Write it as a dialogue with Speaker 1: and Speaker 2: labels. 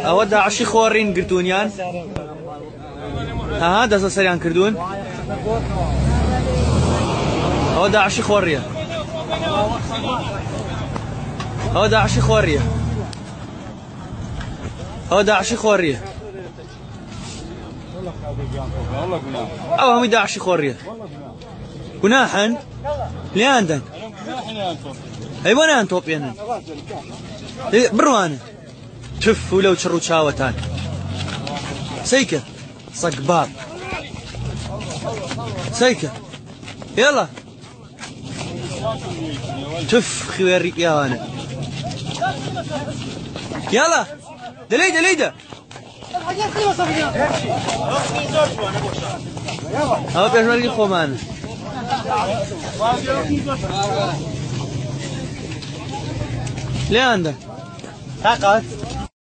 Speaker 1: ئەوە داعشی خۆڕین گرتوونیان ها دەستە سەریان کردوون ئەوە داعشی خۆڕیە ئەوە داعشی خۆڕیە ئەوە داعشی خۆڕیە ئەو هەمووی داعشی خۆڕیە گوناحن لێیان دەن ئەی بۆ نایان تۆپێنن بڕوانە تف و لەو چڕ و چاوەتان سەیکە سەگباب سەیکە يلا تف خوێڕی پیاوانە يلا دليدة ليدة ئەوە پێشمەرگی خۆمانە لێیان دە
Speaker 2: تاقات.